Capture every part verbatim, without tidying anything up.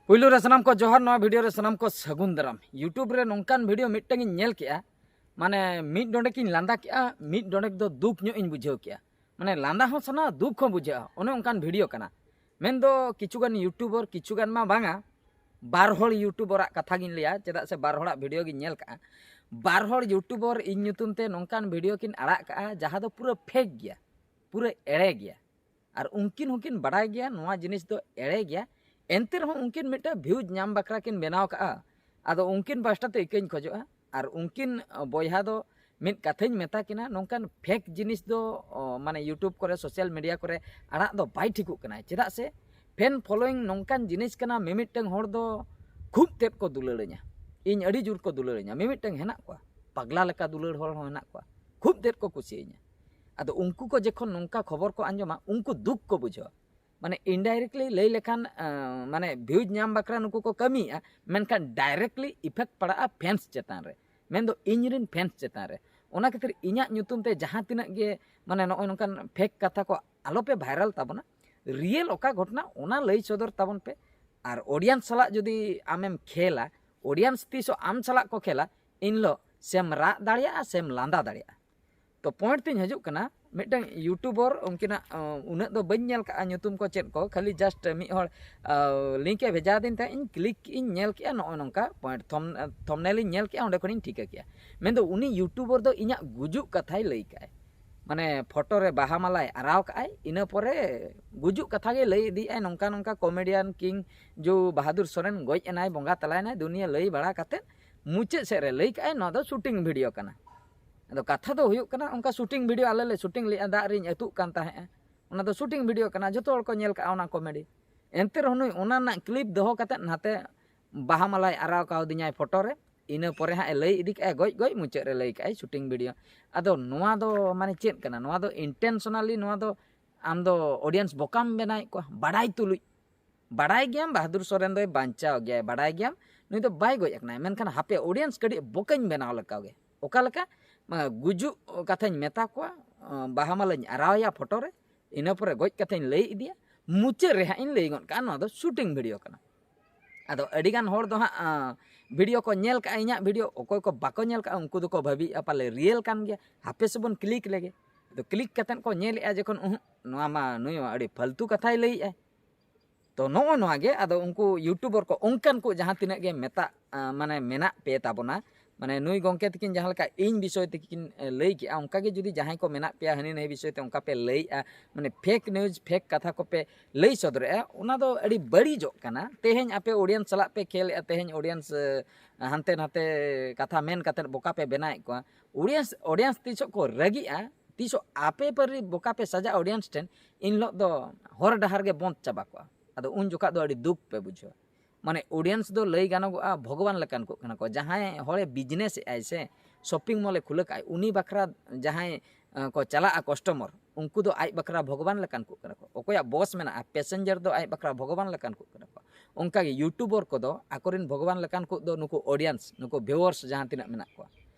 ᱯᱩᱭᱞᱩ ᱨᱮ ᱥᱟᱱᱟᱢ ᱠᱚ ᱡᱚᱦᱟᱨ, ᱱᱚᱣᱟ ᱵᱷᱤᱰᱤᱭᱳ ᱨᱮ ᱥᱟᱱᱟᱢ ᱠᱚ ᱥᱟᱹᱜᱩᱱ ᱫᱟᱨᱟᱢ᱾ YouTube ᱨᱮ ᱱᱚᱝᱠᱟᱱ ᱵᱷᱤᱰᱤᱭᱳ ᱢᱤᱫᱴᱟᱝ ᱤᱧ ᱧᱮᱞ ᱠᱮᱜᱼᱟ, ᱢᱟᱱᱮ ᱢᱤᱫ ᱰᱚᱸᱰᱮᱠ ᱤᱧ ᱞᱟᱸᱫᱟ ᱠᱮᱜᱼᱟ, ᱢᱤᱫ ᱰᱚᱸᱰᱮᱠ ᱫᱚ ᱫᱩᱠ ᱧᱚᱜ ᱤᱧ ᱵᱩᱡᱷᱟᱹᱣ ᱠᱮᱜᱼᱟ᱾ ᱢᱟᱱᱮ ᱞᱟᱸᱫᱟ ᱦᱚᱸ ᱥᱟᱱᱟ, ᱫᱩᱠ ᱦᱚᱸ ᱵᱩᱡᱷᱟᱹᱜᱼᱟ, ᱚᱱᱮ ᱚᱱᱠᱟᱱ ᱵᱷᱤᱰᱤᱭᱳ ᱠᱟᱱᱟ᱾ ᱢᱮᱱᱫᱚ ᱠᱤᱪᱷᱩᱜᱟᱱ YouTuber, ᱠᱤᱪᱷᱩᱜᱟᱱ ᱢᱟ ᱵᱟᱝᱟ, ᱵᱟᱨ ᱦᱚᱲ YouTuberᱟᱜ ᱠᱟᱛᱷᱟ ᱜᱤᱧ ᱞᱟᱹᱭᱟ, ᱪᱮᱫᱟᱜ ᱥᱮ ᱵᱟᱨ ᱦᱚᱲᱟᱜ ᱵᱷᱤᱰᱤᱭᱳ ᱜᱤᱧ ᱧᱮᱞ ᱠᱟᱜᱼᱟ᱾ ᱵᱟᱨ ᱦᱚᱲ YouTuber ᱤᱧ ᱧᱩᱛᱩᱢ ᱛᱮ ᱱᱚᱝᱠᱟᱱ ᱵᱷᱤᱰᱤᱭᱳ ᱠᱤᱱ ᱟᱲᱟᱜ ᱠᱟᱜᱼᱟ, ᱡᱟᱦᱟᱸ ᱫᱚ ᱯᱩᱨᱟᱹ ᱯᱷᱮᱠ ᱜᱮᱭᱟ, ᱯᱩᱨᱟᱹ ᱮᱲᱮ ᱜᱮᱭᱟ᱾ ᱟᱨ ᱩᱱᱠᱤᱱ ᱦᱚᱸᱠᱤᱱ ᱵᱟᱲᱟᱭ ᱜᱮᱭᱟ ᱱᱚᱣᱟ ᱡᱤᱱᱤᱥ ᱫᱚ ᱮᱲᱮ ᱜᱮᱭᱟ, ᱮᱱᱛᱮ ᱨᱮᱦᱚᱸ ᱩᱱᱠᱤᱱ ᱢᱤᱫᱴᱮᱱ ᱵᱷᱤᱭᱩᱡᱽ ᱧᱟᱢ ᱵᱟᱠᱷᱨᱟ ᱠᱤᱱ ᱵᱮᱱᱟᱣ ᱠᱟᱜᱼᱟ᱾ ᱟᱫᱚ ᱩᱱᱠᱤᱱ ᱯᱟᱥᱴᱟ ᱛᱮ ᱤᱠᱟᱹᱧ ᱠᱷᱚᱡᱚᱜᱼᱟ᱾ ᱟᱨ ᱩᱱᱠᱤᱱ ᱵᱚᱭᱦᱟ ᱫᱚ ᱢᱤᱫ ᱠᱟᱛᱷᱟᱧ ᱢᱮᱛᱟ ᱠᱤᱱᱟ, ᱱᱚᱝᱠᱟᱱ ᱯᱷᱮᱠ ᱡᱤᱱᱤᱥ ᱫᱚ ᱚ, ᱢᱟᱱᱮ YouTube ᱠᱚᱨᱮ, ᱥᱳᱥᱟᱞ ᱢᱤᱰᱤᱭᱟ ᱠᱚᱨᱮ ᱟᱲᱟᱜ ᱫᱚ ᱵᱟᱭ ᱴᱷᱤᱠᱚᱜ ᱠᱟᱱᱟ᱾ ᱪᱮᱫᱟᱜ ᱥᱮ ᱯᱷᱮᱱ ᱯᱷᱚᱞᱳᱭᱤᱝ ᱱᱚᱝᱠᱟᱱ ᱡᱤᱱᱤᱥ ᱠᱟᱱᱟ, ᱢᱤᱢᱤᱫᱴᱟᱝ ᱦᱚᱲ ᱫᱚ ᱠᱷᱩᱵ ᱛᱮᱫ ᱠᱚ ᱫᱩᱞᱟᱹᱲᱟᱹᱧᱟ, ᱤᱧ ᱟᱹᱰᱤ ᱡᱳᱨ ᱠᱚ ᱫᱩᱞᱟᱹᱲᱟᱹᱧᱟ᱾ ᱢᱤᱢᱤᱫᱴᱟᱝ ᱦᱮᱱᱟᱜ ᱠᱚᱣᱟ, ᱯᱟᱜᱽᱞᱟ ᱞᱮᱠᱟ ᱫᱩᱞᱟᱹᱲ ᱦᱚᱲ ᱦᱚᱸ ᱦᱮᱱᱟᱜ ᱠᱚᱣᱟ, ᱠᱷᱩᱵ ᱛᱮᱫ ᱠᱚ ᱠᱩᱥᱤᱭᱟᱹᱧᱟ᱾ ᱟᱫᱚ ᱩᱱᱠᱩ ᱠᱚ ᱡᱚᱠᱷᱚᱱ ᱱᱚᱝᱠᱟ ᱠᱷᱚᱵᱚᱨ ᱠᱚ ᱟᱸᱡᱚᱢᱟ, ᱩᱱᱠᱩ ᱫᱩᱠ ᱠᱚ ᱵᱩᱡᱷᱟᱹᱣᱟ᱾ ᱢᱟᱱᱮ indirectly ᱞᱟᱹᱭ ᱞᱮᱠᱷᱟᱱ, ᱟᱸ, ᱢᱟᱱᱮ ᱵᱷᱤᱭᱩᱡᱽ ᱧᱟᱢ ᱵᱟᱠᱷᱨᱟ ᱱᱩᱠᱩ ᱠᱚ ᱠᱟᱹᱢᱤᱭᱮᱫᱼᱟ, ᱢᱮᱱᱠᱷᱟᱱ directly effect ᱯᱟᱲᱟᱜᱼᱟ ᱯᱷᱮᱱᱥ ᱪᱮᱛᱟᱱ ᱨᱮ, ᱢᱮᱱᱫᱚ ᱤᱧ ᱨᱮᱱ ᱯᱷᱮᱱᱥ ᱪᱮᱛᱟᱱ ᱨᱮ᱾ ᱚᱱᱟ ᱠᱷᱟᱹᱛᱤᱨ ᱤᱧᱟᱹᱜ ᱧᱩᱛᱩᱢ ᱛᱮ ᱡᱟᱦᱟᱸ ᱛᱤᱱᱟᱹᱜ ᱜᱮ ᱢᱟᱱᱮ ᱱᱚᱜᱼᱚᱭ ᱱᱚᱝᱠᱟᱱ ᱯᱷᱮᱠ ᱠᱟᱛᱷᱟ ᱠᱚ ᱟᱞᱚᱯᱮ ᱵᱷᱟᱭᱨᱟᱞ ᱛᱟᱵᱚᱱᱟ, ᱨᱤᱭᱮᱞ ᱚᱠᱟ ᱜᱷᱚᱴᱚᱱᱟ ᱚᱱᱟ ᱞᱟᱹᱭ ᱥᱚᱫᱚᱨ ᱛᱟᱵᱚᱱ ᱯᱮ᱾ ᱟᱨ ᱚᱰᱤᱭᱮᱱᱥ ᱥᱟᱞᱟᱜ ᱡᱩᱫᱤ ᱟᱢᱮᱢ ᱠᱷᱮᱞᱟ, ᱚᱰᱤᱭᱮᱱᱥ ᱛᱤᱥᱚᱜ ᱟᱢ ᱥᱟᱞᱟᱜ ᱠᱚ ᱠᱷᱮᱞᱟ, ᱤᱱᱦᱤᱞᱳᱜ ᱥᱮᱢ ᱨᱟᱜ ᱫᱟᱲᱮᱭᱟᱜᱼᱟ, ᱥᱮᱢ ᱞᱟᱸᱫᱟ ᱫᱟᱲᱮᱭᱟᱜᱼᱟ᱾ ᱛᱚ ᱯᱚᱭᱮᱱᱴ ᱛᱤᱧ ᱦᱤᱡᱩᱜ ᱠᱟᱱᱟ, ᱢᱤᱫᱴᱟᱝ YouTuber ᱩᱱᱠᱤᱱᱟᱜ, ᱚ, ᱩᱱᱟᱹᱜ ᱫᱚ ᱵᱟᱹᱧ ᱧᱮᱞ ᱠᱟᱜᱼᱟ ᱧᱩᱛᱩᱢ ᱠᱚ ᱪᱮᱫ ᱠᱚ, ᱠᱷᱟᱹᱞᱤ just ᱢᱤᱫ ᱦᱚᱲ, ᱚ, ᱞᱤᱝᱠ ᱮ ᱵᱷᱮᱡᱟ ᱟᱹᱫᱤᱧ ᱛᱟᱦᱮᱸᱫ, ᱤᱧ ᱠᱞᱤᱠ ᱤᱧ ᱧᱮᱞ ᱠᱮᱜᱼᱟ, ᱱᱚᱜᱼᱚᱭ ᱱᱚᱝᱠᱟ ᱯᱚᱭᱮᱱᱴ ᱛᱷᱚᱢ-, ᱛᱷᱚᱢᱱᱮᱞ ᱤᱧ ᱧᱮᱞ ᱠᱮᱜᱼᱟ, ᱚᱸᱰᱮ ᱠᱷᱚᱱᱤᱧ ᱴᱷᱤᱠᱟᱹ ᱠᱮᱜᱼᱟ᱾ ᱢᱮᱱᱫᱚ ᱩᱱᱤ YouTuber ᱫᱚ ᱤᱧᱟᱹᱜ ᱜᱩᱡᱩᱜ ᱠᱟᱛᱷᱟᱭ ᱞᱟᱹᱭ ᱠᱟᱜᱼᱟᱭ, ᱢᱟᱱᱮ ᱯᱷᱳᱴᱳ ᱨᱮ ᱵᱟᱦᱟ ᱢᱟᱞᱟᱭ ᱟᱨᱟᱣ ᱠᱟᱜᱼᱟᱭ, ᱤᱱᱟᱹ ᱯᱚᱨᱮ ᱜᱩᱡᱩᱜ ᱠᱟᱛᱷᱟ ᱜᱮ ᱞᱟᱹᱭ ᱤᱫᱤᱭᱮᱜᱼᱟᱭ, ᱱᱚᱝᱠᱟ ᱱᱚᱝᱠᱟ ᱠᱚᱢᱮᱰᱤᱭᱟᱱ ᱠᱤᱝ ᱡᱳ ᱵᱟᱦᱟᱫᱩᱨ ᱥᱚᱨᱮᱱ ᱜᱚᱡ ᱮᱱᱟᱭ, ᱵᱚᱸᱜᱟ ᱛᱟᱞᱟᱭᱮᱱᱟᱭ, ᱫᱩᱱᱤᱭᱟᱹ ᱞᱟᱹᱭ ᱵᱟᱲᱟ ᱠᱟᱛᱮᱫ ᱢᱩᱪᱟᱹᱫ ᱥᱮᱫ ᱨᱮ ᱞᱟᱹᱭ ᱠᱟᱜᱼᱟᱭ, ᱱᱚᱣᱟ ᱫᱚ ᱥᱩᱴᱤᱝ ᱵᱷᱤᱰᱤᱭᱳ ᱠᱟᱱᱟ᱾ ᱟᱫᱚ ᱠᱟᱛᱷᱟ ᱫᱚ ᱦᱩᱭᱩᱜ ᱠᱟᱱᱟ, ᱚᱱᱠᱟ ᱥᱩᱴᱤᱝ ᱵᱷᱤᱰᱤᱭᱳ ᱟᱞᱮ ᱞᱮ ᱥᱩᱴᱤᱝ ᱞᱮᱜᱼᱟ, ᱫᱟᱜ ᱨᱤᱧ ᱟᱹᱛᱩᱜ ᱠᱟᱱ ᱛᱟᱦᱮᱸᱜᱼᱟ, ᱚᱱᱟ ᱫᱚ ᱥᱩᱴᱤᱝ ᱵᱷᱤᱰᱤᱭᱳ ᱠᱟᱱᱟ, ᱡᱚᱛᱚ ᱦᱚᱲ ᱠᱚ ᱧᱮᱞ ᱠᱟᱜᱼᱟ ᱚᱱᱟ ᱠᱚᱢᱮᱰᱤ᱾ ᱮᱱᱛᱮ ᱨᱮᱦᱚᱸ ᱱᱩᱭ ᱚᱱᱟ ᱨᱮᱱᱟᱜ ᱠᱞᱤᱯ ᱫᱚᱦᱚ ᱠᱟᱛᱮᱫ ᱱᱟᱛᱮ ᱵᱟᱦᱟ ᱢᱟᱞᱟᱭ ᱟᱨᱟᱣ ᱠᱟᱣᱫᱤᱧᱟᱭ ᱯᱷᱳᱴᱳ ᱨᱮ, ᱤᱱᱟᱹ ᱯᱚᱨᱮ ᱦᱟᱸᱜ ᱮ ᱞᱟᱹᱭ ᱤᱫᱤ ᱠᱟᱜᱼᱟᱭ ᱜᱚᱡ ᱜᱚᱡ, ᱢᱩᱪᱟᱹᱫ ᱨᱮ ᱞᱟᱹᱭ ᱠᱟᱜᱼᱟᱭ ᱥᱩᱴᱤᱝ ᱵᱷᱤᱰᱤᱭᱳ᱾ ᱟᱫᱚ ᱱᱚᱣᱟ ᱫᱚ ᱢᱟᱱᱮ ᱪᱮᱫ ᱠᱟᱱᱟ? ᱱᱚᱣᱟ ᱫᱚ intentionally, ᱱᱚᱣᱟ ᱫᱚ ᱟᱢ ᱫᱚ ᱚᱰᱤᱭᱮᱱᱥ ᱵᱚᱠᱟᱢ ᱵᱮᱱᱟᱣᱮᱫ ᱠᱚᱣᱟ, ᱵᱟᱰᱟᱭ ᱛᱩᱞᱩᱡ᱾ ᱵᱟᱰᱟᱭ ᱜᱮᱭᱟᱢ ᱵᱟᱦᱟᱫᱩᱨ ᱥᱚᱨᱮᱱ ᱫᱚᱭ ᱵᱟᱧᱪᱟᱣ ᱜᱮᱭᱟᱭ, ᱵᱟᱰᱟᱭ ᱜᱮᱭᱟᱢ ᱱᱩᱭ ᱫᱚ ᱵᱟᱭ ᱜᱚᱡ ᱟᱠᱟᱱᱟᱭ, ᱢᱮᱱᱠᱷᱟᱱ ᱦᱟᱯᱮ ᱚᱰᱤᱭᱮᱱᱥ ᱠᱟᱹᱴᱤᱡ ᱵᱚᱠᱟᱧ ᱵᱮᱱᱟᱣ ᱞᱮᱠᱟ ᱜᱮ᱾ ᱚᱠᱟ ᱞᱮᱠᱟ? ᱢᱟ, ᱜᱩᱡᱩᱜ ᱠᱟᱛᱷᱟᱧ ᱢᱮᱛᱟ ᱠᱚᱣᱟ, ᱵᱟᱦᱟ ᱢᱟᱞᱟᱧ ᱟᱨᱟᱣᱟᱭᱟ ᱯᱷᱳᱴᱳ ᱨᱮ, ᱤᱱᱟᱹ ᱯᱚᱨᱮ ᱜᱚᱡ ᱠᱟᱛᱷᱟᱧ ᱞᱟᱹᱭ ᱤᱫᱤᱭᱟ, ᱢᱩᱪᱟᱹᱫ ᱨᱮ ᱦᱟᱸᱜ ᱤᱧ ᱞᱟᱹᱭ ᱜᱚᱫ ᱠᱟᱜᱼᱟ, ᱱᱚᱣᱟ ᱫᱚ ᱥᱩᱴᱤᱝ ᱵᱷᱤᱰᱤᱭᱳ ᱠᱟᱱᱟ᱾ ᱟᱫᱚ ᱟᱹᱰᱤᱜᱟᱱ ᱦᱚᱲ ᱫᱚ ᱦᱟᱸᱜ ᱵᱷᱤᱰᱤᱭᱳ ᱠᱚ ᱧᱮᱞ ᱠᱟᱜᱼᱟ, ᱤᱧᱟᱹᱜ ᱵᱷᱤᱰᱤᱭᱳ᱾ ᱚᱠᱚᱭ ᱠᱚ ᱵᱟᱠᱚ ᱧᱮᱞ ᱠᱟᱜᱼᱟ, ᱩᱱᱠᱩ ᱫᱚᱠᱚ ᱵᱷᱟᱹᱵᱤᱭᱮᱫᱼᱟ ᱯᱟᱞᱮ ᱨᱤᱭᱮᱞ ᱠᱟᱱ ᱜᱮᱭᱟ, ᱦᱟᱯᱮ ᱥᱮᱵᱚᱱ ᱠᱞᱤᱠ ᱞᱮᱜᱮ᱾ ᱟᱫᱚ ᱠᱞᱤᱠ ᱠᱟᱛᱮᱫ ᱠᱚ ᱧᱮᱞᱮᱫᱼᱟ ᱡᱚᱠᱷᱚᱱ, ᱩᱦᱩᱸ, ᱱᱚᱣᱟ ᱢᱟ ᱱᱩᱭ ᱢᱟ ᱟᱹᱰᱤ ᱯᱷᱟᱞᱛᱩ ᱠᱟᱛᱷᱟᱭ ᱞᱟᱹᱭᱮᱫᱼᱟᱭ᱾ ᱛᱚ ᱱᱚᱜᱼᱚ ᱱᱚᱣᱟ ᱜᱮ, ᱟᱫᱚ ᱩᱱᱠᱩ ᱭᱩᱴᱩᱵᱟᱨ ᱠᱚ ᱚᱱᱠᱟᱱ ᱠᱚ ᱡᱟᱦᱟᱸ ᱛᱤᱱᱟᱹᱜ ᱜᱮ ᱢᱮᱛᱟᱜ, ᱟᱸ, ᱢᱟᱱᱮ ᱢᱮᱱᱟᱜ ᱯᱮ ᱛᱟᱵᱚᱱᱟ, ᱢᱟᱱᱮ ᱱᱩᱭ ᱜᱚᱢᱠᱮ ᱛᱤᱠᱤᱱ ᱡᱟᱦᱟᱸ ᱞᱮᱠᱟ ᱤᱧ ᱵᱤᱥᱚᱭ ᱛᱮᱠᱤᱱ, ᱮ, ᱞᱟᱹᱭ ᱠᱮᱜᱼᱟ, ᱚᱱᱠᱟ ᱜᱮ ᱡᱩᱫᱤ ᱡᱟᱦᱟᱸᱭ ᱠᱚ ᱢᱮᱱᱟᱜ ᱯᱮᱭᱟ ᱦᱟᱹᱱᱤ ᱱᱟᱹᱭ ᱵᱤᱥᱚᱭ ᱛᱮ ᱚᱱᱠᱟ ᱯᱮ ᱞᱟᱹᱭᱮᱜᱼᱟ, ᱢᱟᱱᱮ ᱯᱷᱮᱠ ᱱᱤᱭᱩᱡᱽ, ᱯᱷᱮᱠ ᱠᱟᱛᱷᱟ ᱠᱚᱯᱮ ᱞᱟᱹᱭ ᱥᱚᱫᱚᱨᱮᱜᱼᱟ, ᱚᱱᱟ ᱫᱚ ᱟᱹᱰᱤ ᱵᱟᱹᱲᱤᱡᱚᱜ ᱠᱟᱱᱟ᱾ ᱛᱮᱦᱮᱧ ᱟᱯᱮ ᱚᱰᱤᱭᱮᱱᱥ ᱥᱟᱞᱟᱜ ᱯᱮ ᱠᱷᱮᱞᱮᱜᱼᱟ, ᱛᱮᱦᱮᱧ ᱚᱰᱤᱭᱮᱱᱥ, ᱮ, ᱦᱟᱱᱛᱮ ᱱᱟᱛᱮ ᱠᱟᱛᱷᱟ ᱢᱮᱱ ᱠᱟᱛᱮᱫ ᱵᱚᱠᱟ ᱯᱮ ᱵᱮᱱᱟᱣᱮᱫ ᱠᱚᱣᱟ᱾ ᱚᱰᱤᱭᱮᱱᱥ, ᱚᱰᱤᱭᱮᱱᱥ ᱛᱤᱥᱚᱜ ᱠᱚ ᱨᱟᱹᱜᱤᱜᱼᱟ, ᱛᱤᱥᱚᱜ ᱟᱯᱮ ᱯᱟᱹᱨᱤ ᱵᱚᱠᱟ ᱯᱮ ᱥᱟᱡᱟᱜᱼᱟ ᱚᱰᱤᱭᱮᱱᱥ ᱴᱷᱮᱱ, ᱤᱱ ᱦᱤᱞᱳᱜ ᱫᱚ ᱦᱚᱨ ᱰᱟᱦᱟᱨ ᱜᱮ ᱵᱚᱱᱫ ᱪᱟᱵᱟ ᱠᱚᱜᱼᱟ᱾ ᱟᱫᱚ ᱩᱱ ᱡᱚᱠᱷᱟᱜ ᱫᱚ ᱟᱹᱰᱤ ᱫᱩᱠ ᱯᱮ ᱵᱩᱡᱷᱟᱹᱣᱟ᱾ ᱢᱟᱱᱮ ᱚᱰᱤᱭᱮᱱᱥ ᱫᱚ ᱞᱟᱹᱭ ᱜᱟᱱᱚᱜᱚᱜᱼᱟ ᱵᱷᱚᱜᱚᱵᱟᱱ ᱞᱮᱠᱟᱱ ᱠᱚ ᱠᱟᱱᱟ ᱠᱚ᱾ ᱡᱟᱦᱟᱸᱭ ᱦᱚᱲᱮ ᱵᱤᱡᱽᱱᱮᱥ ᱮᱫᱟᱭ ᱥᱮ, ᱥᱚᱯᱤᱝ ᱢᱚᱞᱮ ᱠᱷᱩᱞᱟᱹ ᱠᱟᱜᱼᱟᱭ, ᱩᱱᱤ ᱵᱟᱠᱷᱨᱟ ᱡᱟᱦᱟᱸᱭ, ᱮ, ᱠᱚ ᱪᱟᱞᱟᱜᱼᱟ ᱠᱟᱥᱴᱚᱢᱟᱨ, ᱩᱱᱠᱩ ᱫᱚ ᱟᱡ ᱵᱟᱠᱷᱨᱟ ᱵᱷᱚᱜᱚᱵᱟᱱ ᱞᱮᱠᱟᱱ ᱠᱚ ᱠᱟᱱᱟ ᱠᱚ᱾ ᱚᱠᱚᱭᱟᱜ ᱵᱚᱥ ᱢᱮᱱᱟᱜᱼᱟ, ᱯᱮᱥᱮᱧᱡᱟᱨ ᱫᱚ ᱟᱡ ᱵᱟᱠᱷᱨᱟ ᱵᱷᱚᱜᱚᱵᱟᱱ ᱞᱮᱠᱟᱱ ᱠᱚ ᱠᱟᱱᱟ ᱠᱚ᱾ ᱚᱱᱠᱟᱜᱮ ᱭᱩᱴᱩᱵᱟᱨ ᱠᱚᱫᱚ ᱟᱠᱚᱨᱮᱱ ᱵᱷᱚᱜᱚᱵᱟᱱ ᱞᱮᱠᱟᱱ ᱠᱚ ᱫᱚ ᱱᱩᱠᱩ ᱚᱰᱤᱭᱮᱱᱥ, ᱱᱩᱠᱩ ᱵᱷᱤᱣᱟᱨᱥ ᱡᱟᱦᱟᱸ ᱛᱤᱱᱟᱹᱜ ᱢᱮᱱᱟᱜ ᱠᱚᱣᱟ᱾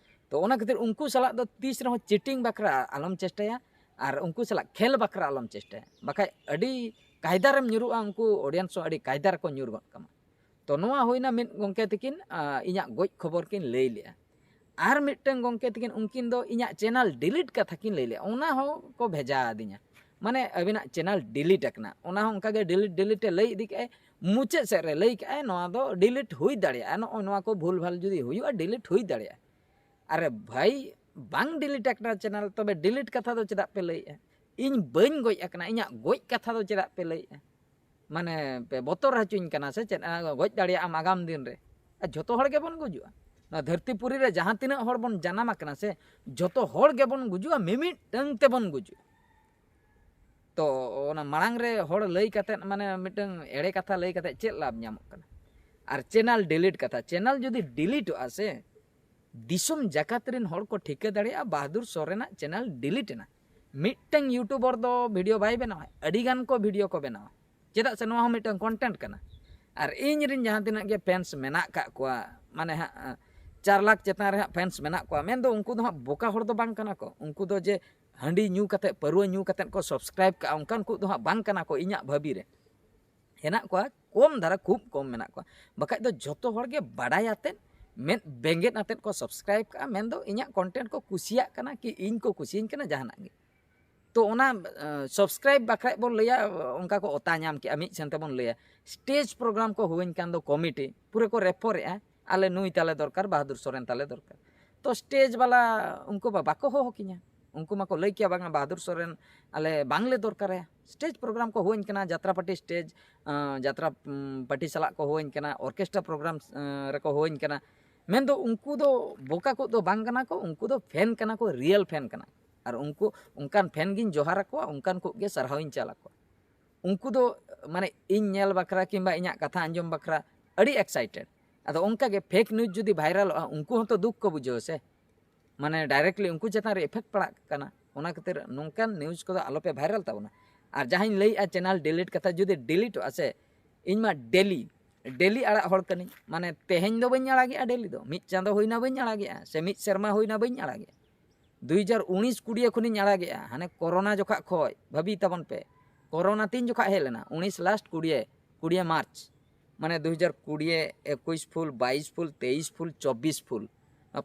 ᱛᱚ ᱚᱱᱟ ᱠᱷᱟᱹᱛᱤᱨ ᱩᱱᱠᱩ ᱥᱟᱞᱟᱜ ᱫᱚ ᱛᱤᱥ ᱨᱮᱦᱚᱸ ᱪᱤᱴᱤᱝ ᱵᱟᱠᱷᱨᱟ ᱟᱞᱚᱢ ᱪᱮᱥᱴᱟᱭᱟ, ᱟᱨ ᱩᱱᱠᱩ ᱥᱟᱞᱟᱜ ᱠᱷᱮᱞ ᱵᱟᱠᱷᱨᱟ ᱟᱞᱚᱢ ᱪᱮᱥᱴᱟᱭᱟ, ᱵᱟᱠᱷᱟᱡ ᱟᱹᱰᱤ ᱠᱟᱭᱫᱟᱨᱮᱢ ᱧᱩᱨᱩᱜᱼᱟ, ᱩᱱᱠᱩ ᱚᱰᱤᱭᱮᱱᱥ ᱦᱚᱸ ᱟᱹᱰᱤ ᱠᱟᱭᱫᱟ ᱨᱮᱠᱚ ᱧᱩᱨ ᱜᱚᱫ ᱠᱟᱢᱟ᱾ ᱛᱚ ᱱᱚᱣᱟ ᱦᱩᱭᱱᱟ ᱢᱤᱫ ᱜᱚᱢᱠᱮ ᱛᱤᱠᱤᱱ, ᱟ, ᱤᱧᱟᱹᱜ ᱜᱚᱡ ᱠᱷᱚᱵᱚᱨ ᱠᱤᱱ ᱞᱟᱹᱭ ᱞᱮᱜᱼᱟ᱾ ᱟᱨ ᱢᱤᱫᱴᱟᱝ ᱜᱚᱢᱠᱮ ᱛᱤᱠᱤᱱ, ᱩᱱᱠᱤᱱ ᱫᱚ ᱤᱧᱟᱹᱜ ᱪᱮᱱᱮᱞ ᱰᱤᱞᱤᱴ ᱠᱟᱛᱷᱟ ᱠᱤᱱ ᱞᱟᱹᱭ ᱞᱮᱜᱼᱟ, ᱚᱱᱟ ᱦᱚᱸ ᱠᱚ ᱵᱷᱮᱡᱟ ᱟᱹᱫᱤᱧᱟ, ᱢᱟᱱᱮ ᱟᱹᱵᱤᱱᱟᱜ ᱪᱮᱱᱮᱞ ᱰᱤᱞᱤᱴ ᱟᱠᱟᱱᱟ᱾ ᱚᱱᱟ ᱦᱚᱸ ᱚᱱᱠᱟᱜᱮ ᱰᱤᱞᱤᱴ ᱰᱤᱞᱤᱴ ᱮ ᱞᱟᱹᱭ ᱤᱫᱤ ᱠᱮᱜᱼᱟᱭ, ᱢᱩᱪᱟᱹᱫ ᱥᱮᱫ ᱨᱮ ᱞᱟᱹᱭ ᱠᱮᱜᱼᱟᱭ, ᱱᱚᱣᱟ ᱫᱚ ᱰᱤᱞᱤᱴ ᱦᱩᱭ ᱫᱟᱲᱮᱭᱟᱜᱼᱟ, ᱱᱚᱜᱼᱚᱭ ᱱᱚᱣᱟ ᱠᱚ ᱵᱷᱩᱞ ᱵᱷᱟᱞ ᱡᱩᱫᱤ ᱦᱩᱭᱩᱜᱼᱟ, ᱰᱤᱞᱤᱴ ᱦᱩᱭ ᱫᱟᱲᱮᱭᱟᱜᱼᱟ᱾ ᱟᱨᱮ ᱵᱷᱟᱭ, ᱵᱟᱝ ᱰᱤᱞᱤᱴ ᱟᱠᱟᱱᱟ ᱪᱮᱱᱮᱞ, ᱛᱚᱵᱮ ᱰᱤᱞᱤᱴ ᱠᱟᱛᱷᱟ ᱫᱚ ᱪᱮᱫᱟᱜ ᱯᱮ ᱞᱟᱹᱭᱮᱜᱼᱟ? ᱤᱧ ᱵᱟᱹᱧ ᱜᱚᱡ ᱟᱠᱟᱱᱟ, ᱤᱧᱟᱹᱜ ᱜᱚᱡ ᱠᱟᱛᱷᱟ ᱫᱚ ᱪᱮᱫᱟᱜ ᱯᱮ ᱞᱟᱹᱭᱮᱜᱼᱟ? ᱢᱟᱱᱮ ᱯᱮ ᱵᱚᱛᱚᱨ ᱦᱚᱪᱚᱧ ᱠᱟᱱᱟ ᱥᱮ ᱪᱮᱫ? ᱟ, ᱜᱚᱡ ᱫᱟᱲᱮᱭᱟᱜ ᱟᱢ ᱟᱜᱟᱢ ᱫᱤᱱ ᱨᱮ᱾ ᱟᱨ ᱡᱷᱚᱛᱚ ᱦᱚᱲ ᱜᱮᱵᱚᱱ ᱜᱩᱡᱩᱜᱼᱟ᱾ ᱱᱚᱣᱟ ᱫᱷᱟᱹᱨᱛᱤ ᱯᱩᱨᱤ ᱨᱮ ᱡᱟᱦᱟᱸ ᱛᱤᱱᱟᱹᱜ ᱦᱚᱲ ᱵᱚᱱ ᱡᱟᱱᱟᱢ ᱟᱠᱟᱱᱟ ᱥᱮ, ᱡᱷᱚᱛᱚ ᱦᱚᱲ ᱜᱮᱵᱚᱱ ᱜᱩᱡᱩᱜᱼᱟ, ᱢᱤᱢᱤᱫᱴᱟᱝ ᱛᱮᱵᱚᱱ ᱜᱩᱡᱩᱜᱼᱟ᱾ ᱛᱚ ᱚᱱᱟ ᱢᱟᱲᱟᱝ ᱨᱮ ᱦᱚᱲ ᱞᱟᱹᱭ ᱠᱟᱛᱮᱫ, ᱢᱟᱱᱮ ᱢᱤᱫᱴᱟᱝ ᱮᱲᱮ ᱠᱟᱛᱷᱟ ᱞᱟᱹᱭ ᱠᱟᱛᱮᱫ ᱪᱮᱫ ᱞᱟᱵᱷ ᱧᱟᱢᱚᱜ ᱠᱟᱱᱟ? ᱟᱨ ᱪᱮᱱᱮᱞ ᱰᱤᱞᱤᱴ ᱠᱟᱛᱷᱟ, ᱪᱮᱱᱮᱞ ᱡᱩᱫᱤ ᱰᱤᱞᱤᱴᱚᱜᱼᱟ ᱥᱮ, ᱫᱤᱥᱚᱢ ᱡᱟᱠᱟᱛ ᱨᱮᱱ ᱦᱚᱲ ᱠᱚ ᱴᱷᱤᱠᱟᱹ ᱫᱟᱲᱮᱭᱟᱜᱼᱟ ᱵᱟᱦᱟᱫᱩᱨ ᱥᱚᱨᱮᱱᱟᱜ ᱪᱮᱱᱮᱞ ᱰᱤᱞᱤᱴ ᱮᱱᱟ᱾ ᱢᱤᱫᱴᱟᱝ ᱭᱩᱴᱩᱵᱟᱨ ᱫᱚ ᱵᱷᱤᱰᱤᱭᱳ ᱵᱟᱭ ᱵᱮᱱᱟᱣᱟ, ᱟᱹᱰᱤ ᱜᱟᱱ ᱠᱚ ᱵᱷᱤᱰᱤᱭᱳ ᱠᱚ ᱵᱮᱱᱟᱣᱟ᱾ ᱪᱮᱫᱟᱜ ᱥᱮ ᱱᱚᱣᱟ ᱦᱚᱸ ᱢᱤᱫᱴᱟᱝ ᱠᱚᱱᱴᱮᱱᱴ ᱠᱟᱱᱟ᱾ ᱟᱨ ᱤᱧ ᱨᱮᱱ ᱡᱟᱦᱟᱸ ᱛᱤᱱᱟᱹᱜ ᱜᱮ ᱯᱷᱮᱱᱥ ᱢᱮᱱᱟᱜ ᱠᱟᱜ ᱠᱚᱣᱟ, ᱢᱟᱱᱮ ᱦᱟᱸᱜ ᱪᱟᱨ ᱞᱟᱠᱷ ᱪᱮᱛᱟᱱ ᱨᱮ ᱦᱟᱸᱜ ᱯᱷᱮᱱᱥ ᱢᱮᱱᱟᱜ ᱠᱚᱣᱟ, ᱢᱮᱱᱫᱚ ᱩᱱᱠᱩ ᱫᱚ ᱦᱟᱸᱜ ᱵᱚᱠᱟ ᱦᱚᱲ ᱫᱚ ᱵᱟᱝ ᱠᱟᱱᱟ ᱠᱚ᱾ ᱩᱱᱠᱩ ᱫᱚ ᱡᱮ ᱦᱟᱺᱰᱤ ᱧᱩ ᱠᱟᱛᱮᱫ, ᱯᱟᱹᱨᱣᱟᱹ ᱧᱩ ᱠᱟᱛᱮᱫ ᱠᱚ ᱥᱟᱵᱥᱠᱨᱟᱭᱤᱵᱽ ᱠᱟᱜᱼᱟ, ᱚᱱᱠᱟᱱ ᱠᱚ ᱫᱚ ᱦᱟᱸᱜ ᱵᱟᱝ ᱠᱟᱱᱟ ᱠᱚ ᱤᱧᱟᱹᱜ ᱵᱷᱟᱹᱵᱤ ᱨᱮ᱾ ᱦᱮᱱᱟᱜ ᱠᱚᱣᱟ, ᱠᱚᱢ ᱫᱷᱟᱨᱟ, ᱠᱷᱩᱵ ᱠᱚᱢ ᱢᱮᱱᱟᱜ ᱠᱚᱣᱟ᱾ ᱵᱟᱠᱷᱟᱡ ᱫᱚ ᱡᱷᱚᱛᱚ ᱦᱚᱲ ᱜᱮ ᱵᱟᱰᱟᱭ ᱟᱛᱮᱫ, ᱢᱮᱫ ᱵᱮᱸᱜᱮᱫ ᱟᱛᱮᱫ ᱠᱚ subscribe ᱠᱟᱜᱼᱟ, ᱢᱮᱱᱫᱚ ᱤᱧᱟᱹᱜ content ᱠᱚ ᱠᱩᱥᱤᱭᱟᱜ ᱠᱟᱱᱟ ᱠᱤ ᱤᱧ ᱠᱚ ᱠᱩᱥᱤᱭᱟᱹᱧ ᱠᱟᱱᱟ ᱡᱟᱦᱟᱱᱟᱜ ᱜᱮ᱾ ᱛᱚ ᱚᱱᱟ subscribe ᱵᱟᱠᱷᱨᱟ ᱵᱚᱱ ᱞᱟᱹᱭᱟ, ᱚᱱᱠᱟ ᱠᱚ ᱚᱛᱟ ᱧᱟᱢ ᱠᱮᱜᱼᱟ, ᱢᱤᱫ ᱥᱮᱱ ᱛᱮᱵᱚᱱ ᱞᱟᱹᱭᱟ᱾ Stage program ᱠᱚ ᱦᱩᱭᱮᱱ ᱠᱷᱟᱱ ᱫᱚ committee ᱯᱩᱨᱟᱹ ᱠᱚ refer ᱮᱜᱼᱟ, ᱟᱞᱮ ᱱᱩᱭ ᱛᱟᱞᱮ ᱫᱚᱨᱠᱟᱨ, ᱵᱟᱦᱟᱫᱩᱨ ᱥᱚᱨᱮᱱ ᱛᱟᱞᱮ ᱫᱚᱨᱠᱟᱨ᱾ ᱛᱚ stage ᱵᱟᱞᱟ ᱩᱱᱠᱩ ᱢᱟ ᱵᱟᱠᱚ ᱦᱚᱦᱚ ᱠᱤᱧᱟ, ᱩᱱᱠᱩ ᱢᱟᱠᱚ ᱞᱟᱹᱭ ᱠᱮᱭᱟ, "ᱵᱟᱝᱟ, ᱵᱟᱦᱟᱫᱩᱨ ᱥᱚᱨᱮᱱ ᱟᱞᱮ ᱵᱟᱝᱞᱮ ᱫᱚᱨᱠᱟᱨᱟᱭᱟ᱾" Stage program ᱠᱚ ᱦᱩᱭᱮᱱ ᱠᱟᱱᱟ, ᱡᱟᱛᱨᱟ ᱯᱟᱹᱴᱤ stage, ᱟᱸ, ᱡᱟᱛᱨᱟ, ᱩᱢ, ᱯᱟᱹᱴᱤ ᱥᱟᱞᱟᱜ ᱠᱚ ᱦᱩᱭᱮᱱ ᱠᱟᱱᱟ, orchestra program, ᱟᱸ, ᱨᱮᱠᱚ ᱦᱩᱭᱮᱱ ᱠᱟᱱᱟ, ᱢᱮᱱᱫᱚ ᱩᱱᱠᱩ ᱫᱚ ᱵᱚᱠᱟ ᱠᱚ ᱫᱚ ᱵᱟᱝ ᱠᱟᱱᱟ ᱠᱚ, ᱩᱱᱠᱩ ᱫᱚ fan ᱠᱟᱱᱟ ᱠᱚ, real fan ᱠᱟᱱᱟ᱾ ᱟᱨ ᱩᱱᱠᱩ, ᱚᱱᱠᱟᱱ fan ᱜᱤᱧ ᱡᱚᱦᱟᱨ ᱟᱠᱚᱣᱟ, ᱚᱱᱠᱟᱱ ᱠᱚ ᱜᱮ ᱥᱟᱨᱦᱟᱣᱤᱧ ᱪᱟᱞ ᱟᱠᱚᱣᱟ᱾ ᱩᱱᱠᱩ ᱫᱚ ᱢᱟᱱᱮ ᱤᱧ ᱧᱮᱞ ᱵᱟᱠᱷᱨᱟ ᱠᱤᱝᱵᱟ ᱤᱧᱟᱹᱜ ᱠᱟᱛᱷᱟ ᱟᱸᱡᱚᱢ ᱵᱟᱠᱷᱨᱟ ᱟᱹᱰᱤ excited᱾ ᱟᱫᱚ ᱚᱱᱠᱟ ᱜᱮ fake news ᱡᱩᱫᱤ viralᱚᱜᱼᱟ, ᱩᱱᱠᱩ ᱦᱚᱸᱛᱚ ᱫᱩᱠ ᱠᱚ ᱵᱩᱡᱷᱟᱹᱣᱟ ᱥᱮ, ᱢᱟᱱᱮ directly ᱩᱱᱠᱩ ᱪᱮᱛᱟᱱ ᱨᱮ effect ᱯᱟᱲᱟᱜ ᱠᱟᱱᱟ᱾ ᱚᱱᱟ ᱠᱷᱟᱹᱛᱤᱨ ᱱᱚᱝᱠᱟᱱ news ᱠᱚᱫᱚ ᱟᱞᱚᱯᱮ viral ᱛᱟᱵᱚᱱᱟ᱾ ᱟᱨ ᱡᱟᱦᱟᱸᱧ ᱞᱟᱹᱭᱮᱜᱼᱟ channel delete ᱠᱟᱛᱷᱟ, ᱡᱩᱫᱤ deleteᱚᱜᱼᱟ ᱥᱮ, ᱤᱧ ᱢᱟ daily, daily ᱟᱲᱟᱜ ᱦᱚᱲ ᱠᱟᱹᱱᱟᱹᱧ, ᱢᱟᱱᱮ ᱛᱮᱦᱮᱧ ᱫᱚ ᱵᱟᱹᱧ ᱟᱲᱟᱜᱮᱜᱼᱟ daily ᱫᱚ, ᱢᱤᱫ ᱪᱟᱸᱫᱚ ᱦᱩᱭᱱᱟ ᱵᱟᱹᱧ ᱟᱲᱟᱜᱮᱜᱼᱟ, ᱥᱮ ᱢᱤᱫ ᱥᱮᱨᱢᱟ ᱦᱩᱭᱱᱟ ᱵᱟᱹᱧ ᱟᱲᱟᱜᱮᱜᱼᱟ᱾ ᱫᱩ ᱦᱟᱡᱟᱨ ᱩᱱᱤᱥ ᱠᱩᱲᱤᱭᱟᱹ ᱠᱷᱚᱱᱤᱧ ᱟᱲᱟᱜᱮᱜᱼᱟ, ᱦᱟᱱᱮ ᱠᱚᱨᱳᱱᱟ ᱡᱚᱠᱷᱟᱜ ᱠᱷᱚᱡ, ᱵᱷᱟᱹᱵᱤ ᱛᱟᱵᱚᱱ ᱯᱮ, ᱠᱚᱨᱳᱱᱟ ᱛᱤᱱ ᱡᱚᱠᱷᱟᱜ ᱦᱮᱡ ᱞᱮᱱᱟ? ᱩᱱᱤᱥ last ᱠᱩᱲᱤᱭᱟᱹ, ᱠᱩᱲᱤᱭᱟᱹ ᱢᱟᱨᱪ, ᱢᱟᱱᱮ ᱫᱩ ᱦᱟᱡᱟᱨ ᱠᱩᱲᱤᱭᱟᱹ, ᱮᱠᱩᱥ full, ᱵᱟᱭᱤᱥ full, ᱛᱮᱭᱤᱥ full, ᱪᱚᱵᱵᱤᱥ full,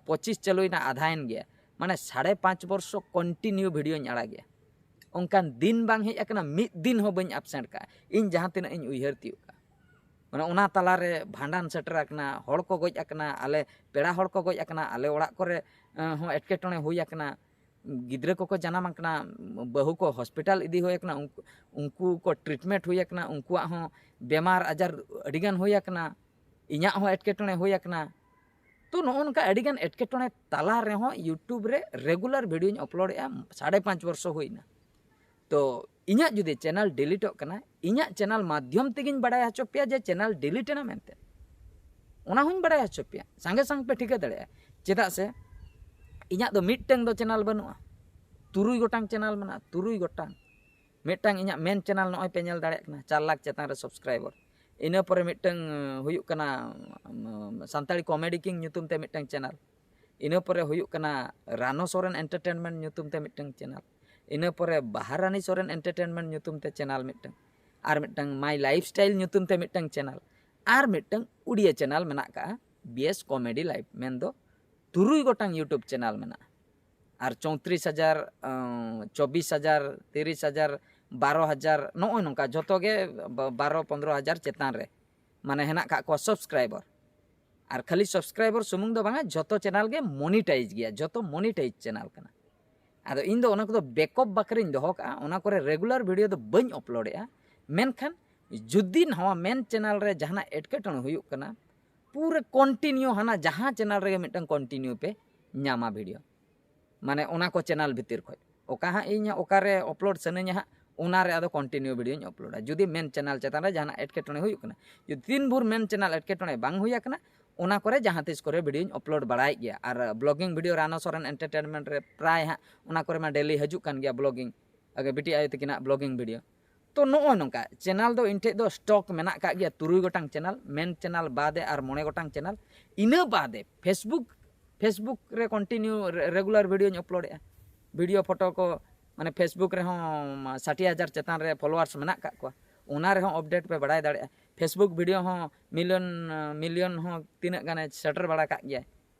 ᱯᱚᱸᱪᱤᱥ ᱪᱟᱹᱞᱩᱭᱮᱱᱟ, ᱟᱫᱷᱟᱭᱮᱱ ᱜᱮᱭᱟ, ᱢᱟᱱᱮ ᱥᱟᱲᱮ ᱯᱟᱸᱪ ᱵᱚᱨᱥᱚ continue videoᱧ ᱟᱲᱟᱜᱮᱜᱼᱟ᱾ ᱚᱱᱠᱟᱱ ᱫᱤᱱ ᱵᱟᱝ ᱦᱮᱡ ᱟᱠᱟᱱᱟ, ᱢᱤᱫ ᱫᱤᱱ ᱦᱚᱸ ᱵᱟᱹᱧ absent ᱠᱟᱜᱼᱟ, ᱤᱧ ᱡᱟᱦᱟᱸ ᱛᱤᱱᱟᱹᱜ ᱤᱧ ᱩᱭᱦᱟᱹᱨ ᱛᱤᱭᱳᱜ ᱠᱟᱜᱼᱟ᱾ ᱢᱟᱱᱮ ᱚᱱᱟ ᱛᱟᱞᱟᱨᱮ ᱵᱷᱟᱸᱰᱟᱱ ᱥᱮᱴᱮᱨ ᱟᱠᱟᱱᱟ, ᱦᱚᱲ ᱠᱚ ᱜᱚᱡ ᱟᱠᱟᱱᱟ, ᱟᱞᱮ ᱯᱮᱲᱟ ᱦᱚᱲ ᱠᱚ ᱜᱚᱡ ᱟᱠᱟᱱᱟ, ᱟᱞᱮ ᱚᱲᱟᱜ ᱠᱚᱨᱮ, ᱮᱸ, ᱦᱚᱸ ᱮᱴᱠᱮᱴᱚᱬᱮ ᱦᱩᱭ ᱟᱠᱟᱱᱟ, ᱜᱤᱫᱽᱨᱟᱹ ᱠᱚᱠᱚ ᱡᱟᱱᱟᱢ ᱟᱠᱟᱱᱟ, ᱵᱟᱹᱦᱩ ᱠᱚ hospital ᱤᱫᱤ ᱦᱩᱭ ᱟᱠᱟᱱᱟ, ᱩᱱᱠᱩ, ᱩᱱᱠᱩ ᱠᱚ treatment ᱦᱩᱭ ᱟᱠᱟᱱᱟ, ᱩᱱᱠᱩᱣᱟᱜ ᱦᱚᱸ ᱵᱮᱢᱟᱨ ᱟᱡᱟᱨ ᱟᱹᱰᱤᱜᱟᱱ ᱦᱩᱭ ᱟᱠᱟᱱᱟ, ᱤᱧᱟᱹᱜ ᱦᱚᱸ ᱮᱴᱠᱮᱴᱚᱬᱮ ᱦᱩᱭ ᱟᱠᱟᱱᱟ᱾ ᱛᱚ ᱱᱚᱜᱼᱚ ᱱᱚᱝᱠᱟ ᱟᱹᱰᱤᱜᱟᱱ ᱮᱴᱠᱮᱴᱚᱬᱮ ᱛᱟᱞᱟ ᱨᱮᱦᱚᱸ YouTube ᱨᱮ regular videoᱧ uploadᱮᱜᱼᱟ, ᱥᱟᱲᱮ ᱯᱟᱸᱪ ᱵᱚᱨᱥᱚ ᱦᱩᱭᱱᱟ᱾ ᱛᱚ ᱤᱧᱟᱹᱜ ᱡᱩᱫᱤ channel deleteᱚᱜ ᱠᱟᱱᱟ, ᱤᱧᱟᱹᱜ channel ᱢᱟᱫᱽᱫᱷᱚᱢ ᱛᱮᱜᱤᱧ ᱵᱟᱲᱟᱭ ᱦᱚᱪᱚ ᱯᱮᱭᱟ ᱡᱮ channel delete ᱮᱱᱟ ᱢᱮᱱᱛᱮ, ᱚᱱᱟ ᱦᱚᱸᱧ ᱵᱟᱲᱟᱭ ᱦᱚᱪᱚ ᱯᱮᱭᱟ, ᱥᱟᱸᱜᱮ ᱥᱟᱝ ᱯᱮ ᱴᱷᱤᱠᱟᱹ ᱫᱟᱲᱮᱭᱟᱜᱼᱟ᱾ ᱪᱮᱫᱟᱜ ᱥᱮ ᱤᱧᱟᱹᱜ ᱫᱚ ᱢᱤᱫᱴᱟᱝ ᱫᱚ channel ᱵᱟᱹᱱᱩᱜᱼᱟ, ᱛᱩᱨᱩᱭ ᱜᱚᱴᱟᱝ channel ᱢᱮᱱᱟᱜᱼᱟ, ᱛᱩᱨᱩᱭ ᱜᱚᱴᱟᱝ᱾ ᱢᱤᱫᱴᱟᱝ ᱤᱧᱟᱹᱜ main channel ᱱᱚᱜᱼᱚᱭ ᱯᱮ ᱧᱮᱞ ᱫᱟᱲᱮᱭᱟᱜ ᱠᱟᱱᱟ, ᱪᱟᱨ ᱞᱟᱠᱷ ᱪᱮᱛᱟᱱ ᱨᱮ subscriber᱾ ᱤᱱᱟᱹ ᱯᱚᱨᱮ ᱢᱤᱫᱴᱟᱝ, ᱟᱸ, ᱦᱩᱭᱩᱜ ᱠᱟᱱᱟ, ᱟᱸ, ᱥᱟᱱᱛᱟᱲᱤ Comedy King ᱧᱩᱛᱩᱢ ᱛᱮ ᱢᱤᱫᱴᱟᱝ channel᱾ ᱤᱱᱟᱹ ᱯᱚᱨᱮ ᱦᱩᱭᱩᱜ ᱠᱟᱱᱟ ᱨᱟᱱᱚ ᱥᱚᱨᱮᱱ Entertainment ᱧᱩᱛᱩᱢ ᱛᱮ ᱢᱤᱫᱴᱟᱝ channel᱾ ᱤᱱᱟᱹ ᱯᱚᱨᱮ ᱵᱟᱦᱟᱨᱟᱱᱤ ᱥᱚᱨᱮᱱ Entertainment ᱧᱩᱛᱩᱢ ᱛᱮ channel ᱢᱤᱫᱴᱟᱝ᱾ ᱟᱨ ᱢᱤᱫᱴᱟᱝ My Lifestyle ᱧᱩᱛᱩᱢ ᱛᱮ ᱢᱤᱫᱴᱟᱝ ᱪᱮᱱᱮᱞ, ᱟᱨ ᱢᱤᱫᱴᱟᱝ ᱩᱲᱤᱭᱟ ᱪᱮᱱᱮᱞ ᱢᱮᱱᱟᱜ ᱠᱟᱜᱼᱟ, ᱵᱤ ᱮᱥ Comedy Life, ᱢᱮᱱᱫᱚ ᱛᱩᱨᱩᱭ ᱜᱚᱴᱟᱝ YouTube ᱪᱮᱱᱮᱞ ᱢᱮᱱᱟᱜᱼᱟ᱾ ᱟᱨ ᱪᱳᱭᱛᱨᱤᱥ ᱦᱟᱡᱟᱨ, ᱪᱚᱵᱵᱤᱥ ᱦᱟᱡᱟᱨ, ᱛᱤᱨᱤᱥ ᱦᱟᱡᱟᱨ, ᱵᱟᱨᱚ ᱦᱟᱡᱟᱨ, ᱱᱚᱜᱼᱚᱭ ᱱᱚᱝᱠᱟ ᱡᱷᱚᱛᱚ ᱜᱮ ᱵᱟᱨᱚ ᱯᱚᱱᱫᱽᱨᱚ ᱦᱟᱡᱟᱨ ᱪᱮᱛᱟᱱ ᱨᱮ ᱢᱟᱱᱮ ᱦᱮᱱᱟᱜ ᱠᱟᱜ ᱠᱚᱣᱟ subscriber᱾ ᱟᱨ ᱠᱷᱟᱹᱞᱤ subscriber ᱥᱩᱢᱩᱝ ᱫᱚ ᱵᱟᱝᱟ, ᱡᱷᱚᱛᱚ ᱪᱮᱱᱮᱞ ᱜᱮ monetize ᱜᱮᱭᱟ, ᱡᱷᱚᱛᱚ monetize ᱪᱮᱱᱮᱞ ᱠᱟᱱᱟ᱾ ᱟᱫᱚ ᱤᱧ ᱫᱚ ᱚᱱᱟ ᱠᱚᱫᱚ backup ᱵᱟᱠᱷᱨᱟᱧ ᱫᱚᱦᱚ ᱠᱟᱜᱼᱟ, ᱚᱱᱟ ᱠᱚᱨᱮ regular video ᱫᱚ ᱵᱟᱹᱧ upload ᱮᱜᱼᱟ᱾ ᱢᱮᱱᱠᱷᱟᱱ ᱡᱩᱫᱤ ᱱᱚᱣᱟ main ᱪᱮᱱᱮᱞ ᱨᱮ ᱡᱟᱦᱟᱱᱟᱜ ᱮᱴᱠᱮᱴᱚᱬᱮ ᱦᱩᱭᱩᱜ ᱠᱟᱱᱟ, ᱯᱩᱨᱟᱹ continue ᱦᱟᱱᱟ ᱡᱟᱦᱟᱸ ᱪᱮᱱᱮᱞ ᱨᱮᱜᱮ ᱢᱤᱫᱴᱟᱝ continue ᱯᱮ ᱧᱟᱢᱟ video, ᱢᱟᱱᱮ ᱚᱱᱟ ᱠᱚ ᱪᱮᱱᱮᱞ ᱵᱷᱤᱛᱤᱨ ᱠᱷᱚᱡ ᱚᱠᱟ ᱦᱟᱸᱜ ᱤᱧ ᱚᱠᱟᱨᱮ upload ᱥᱟᱱᱟᱧᱟ ᱦᱟᱸᱜ, ᱚᱱᱟ ᱨᱮ ᱟᱫᱚ continue videoᱧ uploadᱟ᱾ ᱡᱩᱫᱤ main ᱪᱮᱱᱮᱞ ᱪᱮᱛᱟᱱ ᱨᱮ ᱡᱟᱦᱟᱱᱟᱜ ᱮᱴᱠᱮᱴᱚᱬᱮ ᱦᱩᱭᱩᱜ ᱠᱟᱱᱟ, ᱡᱩᱫᱤ ᱛᱤᱱ ᱵᱷᱳᱨ main ᱪᱮᱱᱮᱞ ᱮᱴᱠᱮᱴᱚᱬᱮ ᱵᱟᱝ ᱦᱩᱭ ᱟᱠᱟᱱᱟ, ᱚᱱᱟ ᱠᱚᱨᱮ ᱡᱟᱦᱟᱸ ᱛᱤᱥ ᱠᱚᱨᱮ videoᱧ upload ᱵᱟᱲᱟᱭᱮᱫ ᱜᱮᱭᱟ᱾ ᱟᱨ blogging video ᱨᱟᱱᱚ ᱥᱚᱨᱮᱱ entertainment ᱨᱮ ᱯᱨᱟᱭ ᱦᱟᱸᱜ ᱚᱱᱟ ᱠᱚᱨᱮ ᱢᱟ daily ᱦᱤᱡᱩᱜ ᱠᱟᱱ ᱜᱮᱭᱟ blogging, ᱟᱜᱮ ᱵᱤᱴᱤ ᱟᱭᱳ ᱛᱟᱹᱠᱤᱱᱟᱜ blogging video᱾ ᱛᱚ ᱱᱚᱜᱼᱚᱭ ᱱᱚᱝᱠᱟ ᱪᱮᱱᱮᱞ ᱫᱚ ᱤᱧ ᱴᱷᱮᱡ ᱫᱚ stock ᱢᱮᱱᱟᱜ ᱠᱟᱜ ᱜᱮᱭᱟ, ᱛᱩᱨᱩᱭ ᱜᱚᱴᱟᱝ ᱪᱮᱱᱮᱞ, main ᱪᱮᱱᱮᱞ ᱵᱟᱫᱮ ᱟᱨ ᱢᱚᱬᱮ ᱜᱚᱴᱟᱝ ᱪᱮᱱᱮᱞ᱾ ᱤᱱᱟᱹ ᱵᱟᱫᱮ Facebook, Facebook ᱨᱮ continue re-, regular videoᱧ uploadᱮᱜᱼᱟ᱾ Video, photo ᱠᱚ, ᱢᱟᱱᱮ Facebook ᱨᱮᱦᱚᱸ ᱥᱟᱴᱷᱤ ᱦᱟᱡᱟᱨ ᱪᱮᱛᱟᱱ ᱨᱮ followers ᱢᱮᱱᱟᱜ ᱠᱟᱜ ᱠᱚᱣᱟ, ᱚᱱᱟ ᱨᱮᱦᱚᱸ update ᱯᱮ ᱵᱟᱲᱟᱭ ᱫᱟᱲᱮᱭᱟᱜᱼᱟ᱾ Facebook video ᱦᱚᱸ million, million ᱦᱚᱸ ᱛᱤᱱᱟᱹᱜ ᱜᱟᱱᱮ ᱥᱮᱴᱮᱨ ᱵᱟᱲᱟ ᱠᱟᱜ ᱜᱮᱭᱟᱭ᱾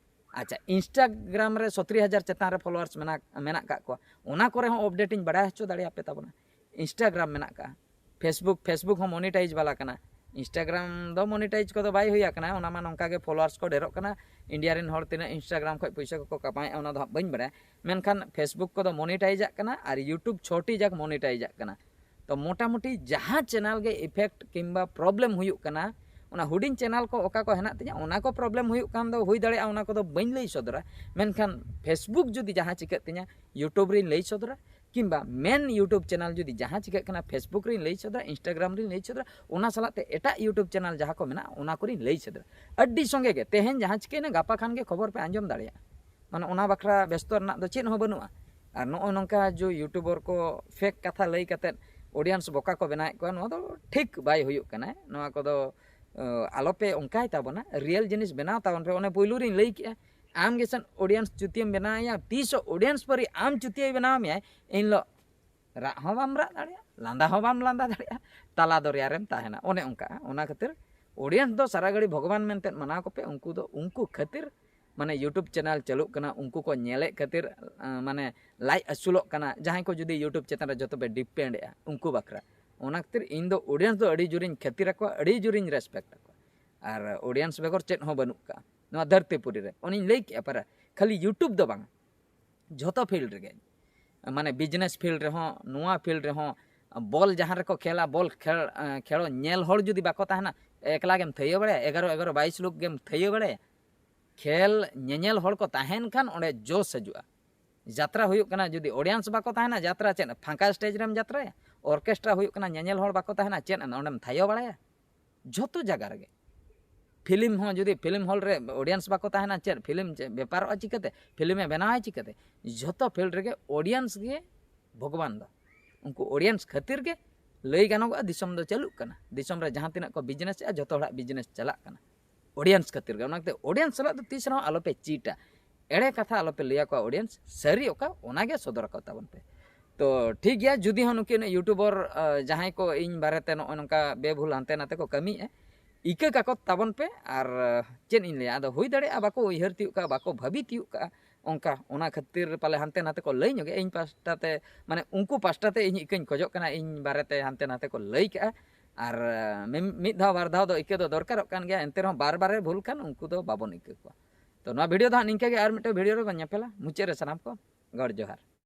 ᱟᱪᱪᱷᱟ, Instagram ᱨᱮ ᱥᱚᱛᱨᱤ ᱦᱟᱡᱟᱨ ᱪᱮᱛᱟᱱ ᱨᱮ followers ᱢᱮᱱᱟᱜ, ᱢᱮᱱᱟᱜ ᱠᱟᱜ ᱠᱚᱣᱟ, ᱚᱱᱟ ᱠᱚᱨᱮ ᱦᱚᱸ updateᱤᱧ ᱵᱟᱲᱟᱭ ᱦᱚᱪᱚ ᱫᱟᱲᱮᱭᱟᱯᱮ ᱛᱟᱵᱚᱱᱟ᱾ Instagram ᱢᱮᱱᱟᱜ ᱠᱟᱜᱼᱟ, Facebook, Facebook ᱦᱚᱸ monetize ᱵᱟᱞᱟ ᱠᱟᱱᱟ᱾ Instagram ᱫᱚ monetize ᱠᱚᱫᱚ ᱵᱟᱭ ᱦᱩᱭ ᱟᱠᱟᱱᱟ, ᱚᱱᱟ ᱢᱟ ᱱᱚᱝᱠᱟ ᱜᱮ followers ᱠᱚ ᱰᱷᱮᱨᱚᱜ ᱠᱟᱱᱟ᱾ India ᱨᱮᱱ ᱦᱚᱲ ᱛᱤᱱᱟᱹᱜ Instagram ᱠᱷᱚᱡ ᱯᱩᱭᱥᱟᱹ ᱠᱚᱠᱚ ᱠᱟᱢᱟᱣᱮᱫᱼᱟ, ᱚᱱᱟ ᱫᱚ ᱦᱟᱸᱜ ᱵᱟᱹᱧ ᱵᱟᱲᱟᱭᱟ᱾ ᱢᱮᱱᱠᱷᱟᱱ Facebook ᱠᱚᱫᱚ monetizeᱟᱜ ᱠᱟᱱᱟ ᱟᱨ YouTube ᱪᱷᱚᱴᱤ ᱡᱟᱠ monetizeᱟᱜ ᱠᱟᱱᱟ᱾ ᱛᱚ ᱢᱚᱴᱟᱢᱩᱴᱤ ᱡᱟᱦᱟᱸ ᱪᱮᱱᱮᱞ ᱜᱮ effect ᱠᱤᱝᱵᱟ problem ᱦᱩᱭᱩᱜ ᱠᱟᱱᱟ, ᱚᱱᱟ ᱦᱩᱰᱤᱧ ᱪᱮᱱᱮᱞ ᱠᱚ ᱚᱠᱟ ᱠᱚ ᱦᱮᱱᱟᱜ ᱛᱤᱧᱟ, ᱚᱱᱟ ᱠᱚ problem ᱦᱩᱭᱩᱜ ᱠᱟᱱ ᱫᱚ ᱦᱩᱭ ᱫᱟᱲᱮᱭᱟᱜᱼᱟ, ᱚᱱᱟ ᱠᱚᱫᱚ ᱵᱟᱹᱧ ᱞᱟᱹᱭ ᱥᱚᱫᱚᱨᱟ᱾ ᱢᱮᱱᱠᱷᱟᱱ Facebook ᱡᱩᱫᱤ ᱡᱟᱦᱟᱸ ᱪᱤᱠᱟᱹᱜ ᱛᱤᱧᱟ, YouTube ᱨᱤᱧ ᱞᱟᱹᱭ ᱥᱚᱫᱚᱨᱟ, ᱠᱤᱝᱵᱟ main YouTube ᱪᱮᱱᱮᱞ ᱡᱩᱫᱤ ᱡᱟᱦᱟᱸ ᱪᱤᱠᱟᱹᱜ ᱠᱟᱱᱟ, Facebook ᱨᱤᱧ ᱞᱟᱹᱭ ᱥᱚᱫᱚᱨᱟ, Instagram ᱨᱤᱧ ᱞᱟᱹᱭ ᱥᱚᱫᱚᱨᱟ, ᱚᱱᱟ ᱥᱟᱞᱟᱜ ᱛᱮ ᱮᱴᱟᱜ YouTube ᱪᱮᱱᱮᱞ ᱡᱟᱦᱟᱸ ᱠᱚ ᱢᱮᱱᱟᱜᱼᱟ, ᱚᱱᱟ ᱠᱚᱨᱤᱧ ᱞᱟᱹᱭ ᱥᱚᱫᱚᱨᱟ᱾ ᱟᱹᱰᱤ ᱥᱚᱸᱜᱮ ᱜᱮ, ᱛᱮᱦᱮᱧ ᱡᱟᱦᱟᱸ ᱪᱤᱠᱟᱹᱭᱮᱱᱟ, ᱜᱟᱯᱟ ᱠᱷᱟᱱ ᱜᱮ ᱠᱷᱚᱵᱚᱨ ᱯᱮ ᱟᱸᱡᱚᱢ ᱫᱟᱲᱮᱭᱟᱜᱼᱟ᱾ ᱢᱟᱱᱮ ᱚᱱᱟ ᱵᱟᱠᱷᱨᱟ ᱵᱮᱥᱛᱚ ᱨᱮᱱᱟᱜ ᱫᱚ ᱪᱮᱫ ᱦᱚᱸ ᱵᱟᱹᱱᱩᱜᱼᱟ᱾ ᱟᱨ ᱱᱚᱜᱼᱚᱭ ᱱᱚᱝᱠᱟ ᱡᱮ YouTuber ᱠᱚ fake ᱠᱟᱛᱷᱟ ᱞᱟᱹᱭ ᱠᱟᱛᱮᱫ audience ᱵᱚᱠᱟ ᱠᱚ ᱵᱮᱱᱟᱣᱮᱫ ᱠᱚᱣᱟ, ᱱᱚᱣᱟ ᱫᱚ ᱴᱷᱤᱠ ᱵᱟᱭ ᱦᱩᱭᱩᱜ ᱠᱟᱱᱟ᱾ ᱱᱚᱣᱟ ᱠᱚᱫᱚ, ᱚ, ᱟᱞᱚᱯᱮ ᱚᱱᱠᱟᱭ ᱛᱟᱵᱚᱱᱟ, real ᱡᱤᱱᱤᱥ ᱵᱮᱱᱟᱣ ᱛᱟᱵᱚᱱ ᱯᱮ᱾ ᱚᱱᱮ ᱯᱩᱭᱞᱩ ᱨᱤᱧ ᱞᱟᱹᱭ ᱠᱮᱜᱼᱟ, ᱟᱢ ᱜᱮ ᱥᱮᱱ audience ᱪᱩᱛᱤᱭᱟᱹᱢ ᱵᱮᱱᱟᱣᱮᱭᱟ, ᱛᱤᱥᱚᱜ audience ᱯᱟᱹᱨᱤ ᱟᱢ ᱪᱩᱛᱤᱭᱟᱹᱭ ᱵᱮᱱᱟᱣ ᱢᱮᱭᱟᱭ, ᱮᱱ ᱦᱤᱞᱳᱜ ᱨᱟᱜ ᱦᱚᱸ ᱵᱟᱢ ᱨᱟᱜ ᱫᱟᱲᱮᱭᱟᱜᱼᱟ᱾ ᱞᱟᱸᱫᱟ ᱦᱚᱸ ᱵᱟᱢ ᱞᱟᱸᱫᱟ ᱫᱟᱲᱮᱭᱟᱜᱼᱟ, ᱛᱟᱞᱟ ᱫᱚᱨᱭᱟ ᱨᱮᱢ ᱛᱟᱦᱮᱱᱟ᱾ ᱚᱱᱮ ᱚᱱᱠᱟ᱾ ᱚᱱᱟ ᱠᱷᱟᱹᱛᱤᱨ audience ᱫᱚ ᱥᱟᱨᱟ ᱜᱷᱟᱹᱲᱤ ᱵᱷᱚᱜᱚᱵᱟᱱ ᱢᱮᱱᱛᱮ ᱢᱟᱱᱟᱣ ᱠᱚᱯᱮ᱾ ᱩᱱᱠᱩ ᱫᱚ, ᱩᱱᱠᱩ ᱠᱷᱟᱹᱛᱤᱨ ᱢᱟᱱᱮ YouTube channel ᱪᱟᱹᱞᱩᱜ ᱠᱟᱱᱟ, ᱩᱱᱠᱩ ᱠᱚ ᱧᱮᱞᱮᱫ ᱠᱷᱟᱹᱛᱤᱨ ᱟᱸ, ᱢᱟᱱᱮ ᱞᱟᱡ ᱟᱹᱥᱩᱞᱚᱜ ᱠᱟᱱᱟ᱾ ᱡᱟᱦᱟᱸᱭ ᱠᱚ ᱡᱩᱫᱤ YouTube ᱪᱮᱛᱟᱱ ᱨᱮ ᱡᱚᱛᱚ ᱯᱮ depend ᱮᱜᱼᱟ, ᱩᱱᱠᱩ ᱵᱟᱠᱷᱨᱟ᱾ ᱚᱱᱟ ᱠᱷᱟᱹᱛᱤᱨ ᱤᱧ ᱫᱚ audience ᱫᱚ ᱟᱹᱰᱤ ᱡᱳᱨᱤᱧ ᱠᱷᱟᱹᱛᱤᱨ ᱟᱠᱚᱣᱟ, ᱟᱹᱰᱤ ᱡᱳᱨᱤᱧ respect ᱟᱠᱚᱣᱟ᱾ ᱟᱨ audience ᱵᱮᱜᱚᱨ ᱪᱮᱫ ᱦᱚᱸ ᱵᱟᱹᱱᱩᱜ ᱠᱟᱜᱼᱟ ᱱᱚᱣᱟ ᱫᱷᱟᱹᱨᱛᱤ ᱯᱩᱨᱤ ᱨᱮ᱾ ᱚᱱᱮᱧ ᱞᱟᱹᱭ ᱠᱮᱜᱼᱟ ᱯᱟᱨᱟ, ᱠᱷᱟᱹᱞᱤ YouTube ᱫᱚ ᱵᱟᱝ, ᱡᱷᱚᱛᱚ field ᱨᱮᱜᱮ, ᱢᱟᱱᱮ business field ᱨᱮᱦᱚᱸ, ᱱᱚᱣᱟ field ᱨᱮᱦᱚᱸ, ᱵᱚᱞ ᱡᱟᱦᱟᱸ ᱨᱮᱠᱚ ᱠᱷᱮᱞᱟ, ᱵᱚᱞ ᱠᱷᱮᱞ, ᱮᱸ, ᱠᱷᱮᱞᱳ ᱧᱮᱞ ᱦᱚᱲ ᱡᱩᱫᱤ ᱵᱟᱠᱚ ᱛᱟᱦᱮᱱᱟ, ᱮᱠᱞᱟ ᱜᱮᱢ ᱛᱷᱟᱹᱭᱟᱹ ᱵᱟᱲᱟᱭᱟ, ᱮᱜᱟᱨᱚ ᱮᱜᱟᱨᱚ ᱵᱟᱭᱤᱥ ᱞᱳᱠ ᱜᱮᱢ ᱛᱷᱟᱹᱭᱟᱹ ᱵᱟᱲᱟᱭᱟ᱾ ᱠᱷᱮᱞ ᱧᱮᱧᱮᱞ ᱦᱚᱲ ᱠᱚ ᱛᱟᱦᱮᱱ ᱠᱷᱟᱱ ᱚᱸᱰᱮ ᱡᱳᱥ ᱦᱤᱡᱩᱜᱼᱟ᱾ ᱡᱟᱛᱨᱟ ᱦᱩᱭᱩᱜ ᱠᱟᱱᱟ, ᱡᱩᱫᱤ audience ᱵᱟᱠᱚ ᱛᱟᱦᱮᱱᱟ, ᱡᱟᱛᱨᱟ ᱪᱮᱫ ᱯᱷᱟᱸᱠᱟ stage ᱨᱮᱢ ᱡᱟᱛᱨᱟᱭᱟ? Orchestra ᱦᱩᱭᱩᱜ ᱠᱟᱱᱟ, ᱧᱮᱧᱮᱞ ᱦᱚᱲ ᱵᱟᱠᱚ ᱛᱟᱦᱮᱱᱟ, ᱪᱮᱫ ᱚᱸᱰᱮᱢ ᱛᱷᱟᱭᱚ ᱵᱟᱲᱟᱭᱟ? ᱡᱷᱚᱛᱚ ᱡᱟᱭᱜᱟ ᱨᱮᱜᱮ, film ᱦᱚᱸ ᱡᱩᱫᱤ film hall ᱨᱮ audience ᱵᱟᱠᱚ ᱛᱟᱦᱮᱱᱟ, ᱪᱮᱫ film ᱪᱮᱫ ᱵᱮᱯᱟᱨᱚᱜᱼᱟ ᱪᱤᱠᱟᱹᱛᱮ? Film ᱮ ᱵᱮᱱᱟᱣᱟᱭ ᱪᱤᱠᱟᱹᱛᱮ? ᱡᱷᱚᱛᱚ field ᱨᱮᱜᱮ audience ᱜᱮ ᱵᱷᱚᱜᱚᱵᱟᱱ ᱫᱚ᱾ ᱩᱱᱠᱩ audience ᱠᱷᱟᱹᱛᱤᱨ ᱜᱮ ᱞᱟᱹᱭ ᱜᱟᱱᱚᱜᱚᱜᱼᱟ ᱫᱤᱥᱚᱢ ᱫᱚ ᱪᱟᱹᱞᱩᱜ ᱠᱟᱱᱟ᱾ ᱫᱤᱥᱚᱢ ᱨᱮ ᱡᱟᱦᱟᱸ ᱛᱤᱱᱟᱹᱜ ᱠᱚ business ᱮᱜᱼᱟ, ᱡᱷᱚᱛᱚ ᱦᱚᱲᱟᱜ business ᱪᱟᱞᱟᱜ ᱠᱟᱱᱟ audience ᱠᱷᱟᱹᱛᱤᱨ ᱜᱮ᱾ ᱚᱱᱟ ᱠᱷᱟᱹᱛᱤᱨ audience ᱥᱟᱞᱟᱜ ᱫᱚ ᱛᱤᱥ ᱨᱮᱦᱚᱸ ᱟᱞᱚᱯᱮ ᱪᱤᱴᱟ, ᱮᱲᱮ ᱠᱟᱛᱷᱟ ᱟᱞᱚᱯᱮ ᱞᱟᱹᱭ ᱟᱠᱚᱣᱟ audience, ᱥᱟᱹᱨᱤ ᱚᱠᱟ ᱚᱱᱟᱜᱮ ᱥᱚᱫᱚᱨ ᱟᱠᱚ ᱛᱟᱵᱚᱱ ᱯᱮ᱾ ᱛᱚ ᱴᱷᱤᱠ ᱜᱮᱭᱟ, ᱡᱩᱫᱤ ᱦᱚᱸ ᱱᱩᱠᱤᱱ YouTuber, ᱟᱸ, ᱡᱟᱦᱟᱸᱭ ᱠᱚ ᱤᱧ ᱵᱟᱨᱮᱛᱮ ᱱᱚᱜᱼᱚᱭ ᱱᱚᱝᱠᱟ ᱵᱮᱵᱷᱩᱞ ᱦᱟᱱᱛᱮ ᱱᱟᱛᱮ ᱠᱚ ᱠᱟᱹᱢᱤᱭᱮᱫᱼᱟ, ᱤᱠᱟᱹ ᱠᱟᱠᱚ ᱛᱟᱵᱚᱱ ᱯᱮ᱾ ᱟᱨ, ᱟᱸ, ᱪᱮᱫ ᱤᱧ ᱞᱟᱹᱭᱟ, ᱟᱫᱚ ᱦᱩᱭ ᱫᱟᱲᱮᱭᱟᱜᱼᱟ ᱵᱟᱠᱚ ᱩᱭᱦᱟᱹᱨ ᱛᱤᱭᱳᱜ ᱠᱟᱜᱼᱟ, ᱵᱟᱠᱚ ᱵᱷᱟᱹᱵᱤ ᱛᱤᱭᱳᱜ ᱠᱟᱜᱼᱟ, ᱚᱱᱠᱟ, ᱚᱱᱟ ᱠᱷᱟᱹᱛᱤᱨ ᱯᱟᱞᱮ ᱦᱟᱱᱛᱮ ᱱᱟᱛᱮ ᱠᱚ ᱞᱟᱹᱭ ᱧᱚᱜᱮᱜᱼᱟ᱾ ᱤᱧ ᱯᱟᱥᱴᱟ ᱛᱮ, ᱢᱟᱱᱮ ᱩᱱᱠᱩ ᱯᱟᱥᱴᱟ ᱛᱮ ᱤᱧ ᱤᱠᱟᱹᱧ ᱠᱷᱚᱡᱚᱜ ᱠᱟᱱᱟ, ᱤᱧ ᱵᱟᱨᱮᱛᱮ ᱦᱟᱱᱛᱮ ᱱᱟᱛᱮ ᱠᱚ ᱞᱟᱹᱭ ᱠᱟᱜᱼᱟ᱾ ᱟᱨ, ᱟᱸ, ᱢᱤ-, ᱢᱤᱫ ᱫᱷᱟᱣ ᱵᱟᱨ ᱫᱷᱟᱣ ᱫᱚ ᱤᱠᱟᱹ ᱫᱚ ᱫᱚᱨᱠᱟᱨᱚᱜ ᱠᱟᱱ ᱜᱮᱭᱟ, ᱮᱱᱛᱮ ᱨᱮᱦᱚᱸ ᱵᱟᱨ ᱵᱟᱨᱮ ᱵᱷᱩᱞ ᱠᱷᱟᱱ ᱩᱱᱠᱩ ᱫᱚ ᱵᱟᱵᱚᱱ ᱤᱠᱟᱹ ᱠᱚᱣᱟ᱾ ᱛᱚ ᱱᱚᱣᱟ video ᱫᱚ ᱦᱟᱸᱜ ᱱᱤᱝᱠᱟᱹ ᱜᱮ, ᱟᱨ ᱢᱤᱫᱴᱮᱱ video ᱨᱮᱵᱚᱱ ᱧᱮᱯᱮᱞᱟ᱾ ᱢᱩᱪᱟᱹᱫ ᱨᱮ ᱥᱟᱱᱟᱢ ᱠᱚ ᱜᱚᱰ ᱡᱚᱦᱟᱨ᱾